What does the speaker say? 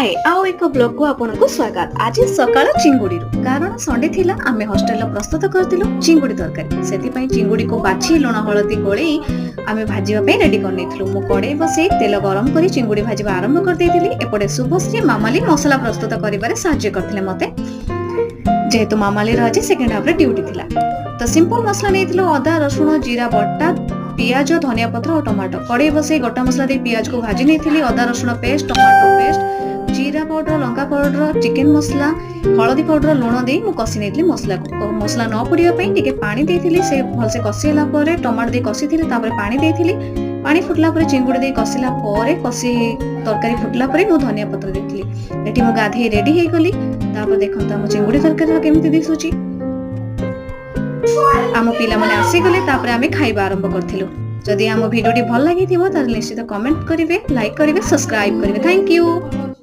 ହାଏ, ଆଉ ଏକ ବ୍ଲଗକୁ ଆପଣଙ୍କୁ ସ୍ୱାଗତ। ଆଜି ସକାଳ ଚିଙ୍ଗୁଡ଼ିରୁ, କାରଣ ସଣ୍ଡେ ଥିଲା। ଆମେ ହଷ୍ଟେଲରେ ପ୍ରସ୍ତୁତ କରିଥିଲୁ ଚିଙ୍ଗୁଡ଼ି ତରକାରୀ। ସେଥିପାଇଁ ଚିଙ୍ଗୁଡ଼ିକୁ ବାଛି, ଲୁଣ ହଳଦୀ ଗୋଳେଇ ଆମେ ଭାଜିବା ପାଇଁ ରେଡି କରିନେଇଥିଲୁ। ମୁଁ କଡ଼େଇ ବସେଇ ତେଲ ଗରମ କରି ଚିଙ୍ଗୁଡ଼ି ଭାଜିବା ଆରମ୍ଭ କରିଦେଇଥିଲି। ଏପଟେ ଶୁଭଶ୍ରୀ, ମାମାଲି ମସଲା ପ୍ରସ୍ତୁତ କରିବାରେ ସାହାଯ୍ୟ କରିଥିଲେ ମତେ, ଯେହେତୁ ମାମାଲିର ଆଜି ସେକେଣ୍ଡ ହାଫରେ ଡ୍ୟୁଟି ଥିଲା। ତ ସିମ୍ପଲ ମସଲା ନେଇଥିଲୁ: ଅଦା, ରସୁଣ, ଜିରା ବଟା, ପିଆଜ, ଧନିଆ ପତ୍ର ଆଉ ଟମାଟୋ। କଡ଼େଇ ବସେଇ ଗୋଟା ମସଲା ଦେଇ ପିଆଜକୁ ଭାଜି ନେଇଥିଲି। ଅଦା ରସୁଣ ପେଷ୍ଟ, ଟମାଟୋ ପେଷ୍ଟ, ଜିରା ପାଉଡର, ଲଙ୍କା ପାଉଡର, ଚିକେନ ମସଲା, ହଳଦୀ ପାଉଡର, ଲୁଣ ଦେଇ ମୁଁ କଷି ନେଇଥିଲି ମସଲାକୁ। ମସଲା ନ ପୋଡ଼ିବା ପାଇଁ ଟିକେ ପାଣି ଦେଇଥିଲି। ସେ ଭଲସେ କଷି ହେଲା ପରେ ଟମାଟୋ ଦେଇ କଷିଥିଲି, ତାପରେ ପାଣି ଦେଇଥିଲି। ପାଣି ଫୁଟିଲା ପରେ ଚିଙ୍ଗୁଡ଼ି ଦେଇ କଷିଲା ପରେ, କଷି ତରକାରୀ ଫୁଟିଲା ପରେ ମୁଁ ଧନିଆ ପତ୍ର ଦେଇଥିଲି। ଏଠି ମୁଁ ଗାଧେଇ ରେଡି ହେଇଗଲି। ତାପରେ ଦେଖନ୍ତୁ ଆମ ଚିଙ୍ଗୁଡ଼ି ତରକାରୀର କେମିତି ଦିଶୁଛି। ଆମ ପିଲାମାନେ ଆସିଗଲେ, ତାପରେ ଆମେ ଖାଇବା ଆରମ୍ଭ କରିଥିଲୁ। ଯଦି ଆମ ଭିଡ଼ିଓଟି ଭଲ ଲାଗିଥିବ, ତାହେଲେ ନିଶ୍ଚିତ କମେଣ୍ଟ କରିବେ, ଲାଇକ୍ କରିବେ, ସବସ୍କ୍ରାଇବ କରିବେ। Thank you.